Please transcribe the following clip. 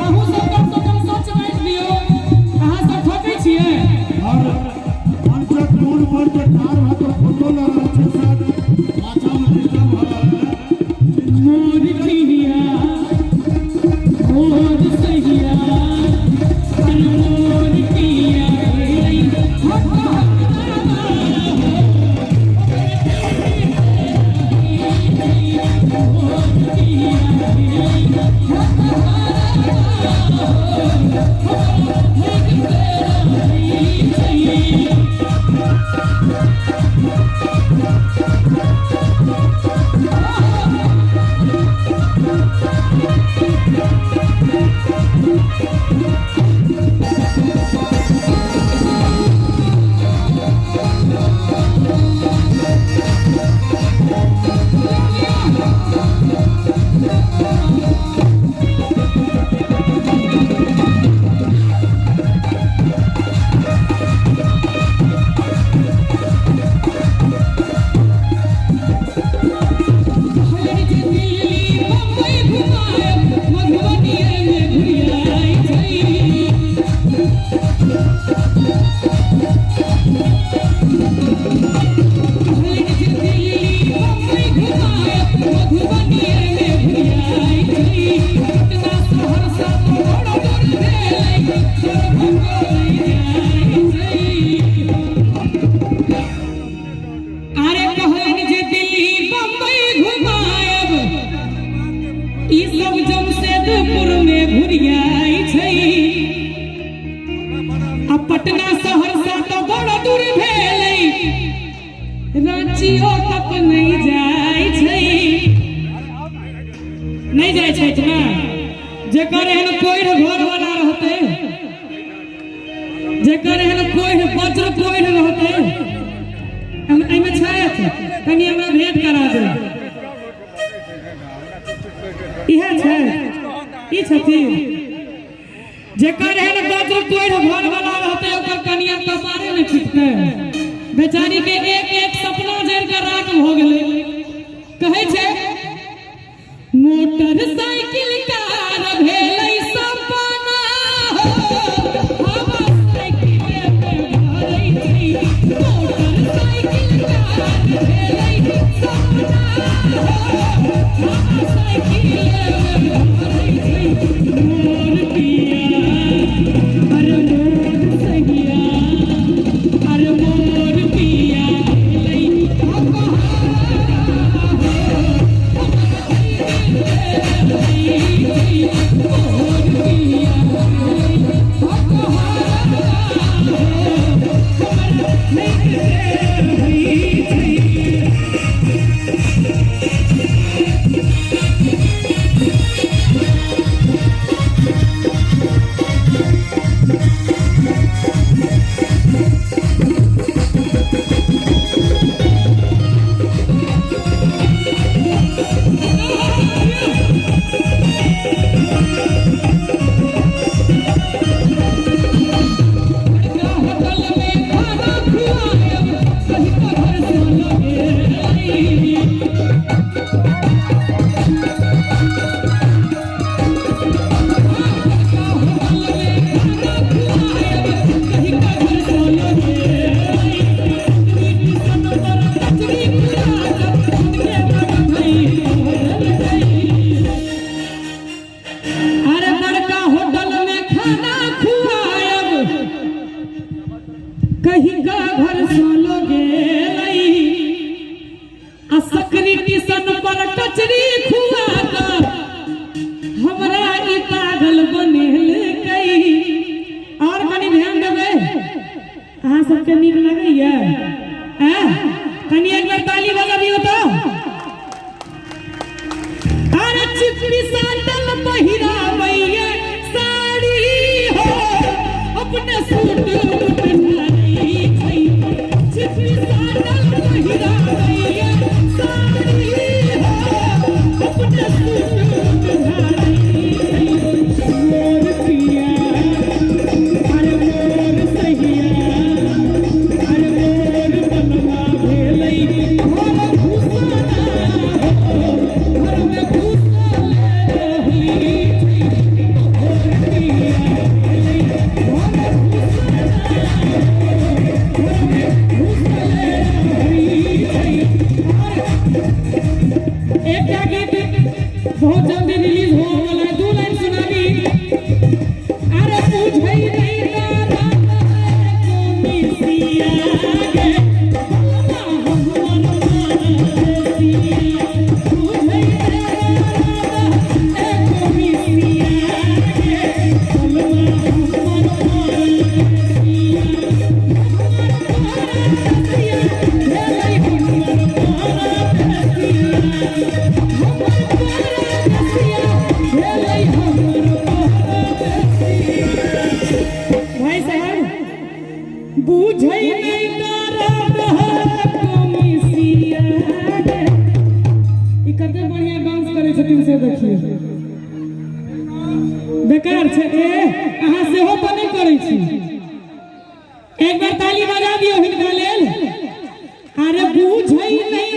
अहूँ सब कम से कम सच बाजि दियौ, अहाँ सब ठकै छियै। और मंचक मूल पर जे ठाढ़ भऽ कऽ फोटो लऽ रहल छै सर, पाछामे डिस्टर्ब भऽ रहल है। मोर पिया मोर सहिया, मोर पिया। अरे कहलनि जे दिल्ली बम्बई घुमायब, ई सब जमशेदपुर में घुरियाई छै। आ पटना सहरसा तो बड़ा दूर भेलै, रांचियो तक नहीं जाइ छै। नहीं जाइ छै ने? जेकर एहन कोइर घर वाला रहतै, जेकर एहन कोइर वज्र कोइर रहतै, हम एहिमे छथि, कनि हमरा भेंट करा दे। इएह छै, ई छथिन। जेकर एहन वज्र कोइर घर वाला रहतै, ओकर कनिया कपारे नहि पिटतै। बेचारी के एक एक सपना जरि कऽ राख भऽ गेलै। कहै छै, मोटरसाइकिल कार भेलै सपना हो, हवा साइकिले पे भरै छै। मोटरसाइकिल कार भेलै सपना हो, हवा साइकिले पे भरै छै। मोर पिया, अरे मोर सहिया, अरे मोर पिया भेलै अपहारा हो। जल्दी रिलीज होने वाला है। दू लाइन सुना दी। अरे बुझै नहीं दारा कोमिसिया गे, बलमा हमर परदेसिया। बुझै नहीं दारा कोमिसिया गे, बलमा हमर परदेसिया। हमर परदेसिया भेलै हमर परदेसिया। हमर परदेसिया भेलै हमर परदेसिया। भाई साहब, बुझै नहीं दर्द कोमिसिया गे। ई कते बढ़िया डांस करै छथिन से देखिए। बेकार छै। ए, अहाँ सेहो तऽ नहि करै छी। एक बार ताली बजा दियौ हिनका लेल। अरे बुझै नहीं।